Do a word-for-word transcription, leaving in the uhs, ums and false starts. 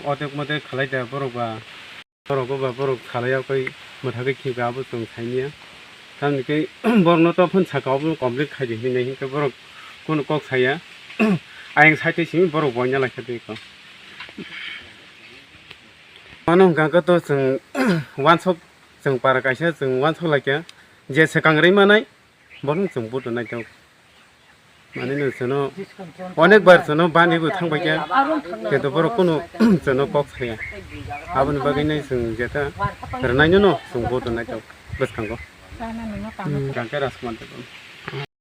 Otek motek khalai da borok ba, borok ba borok khalai ya koi mwthagwi khiba abo chwng saimanya. Tamni khe borokno to phun saka obo complete khai di hinwi hinkhe borok kunu kok saya. Ayang site simi borok boina lai kha twi ko. Mano hwnkha khe to chwng wansok, chwng para kaisa chwng wansok lai kha, je swkang rwi manai bono chwng buto naithok. Manino chwngno onek bar chwngno bani bo thang bai kha, kintu borok kunu chwngno kok saya. Aboni bagwi nai chwng jeta rwnaino no chwng buto naithok bwskango. Hwnkha khe Rajkumar Debbarma.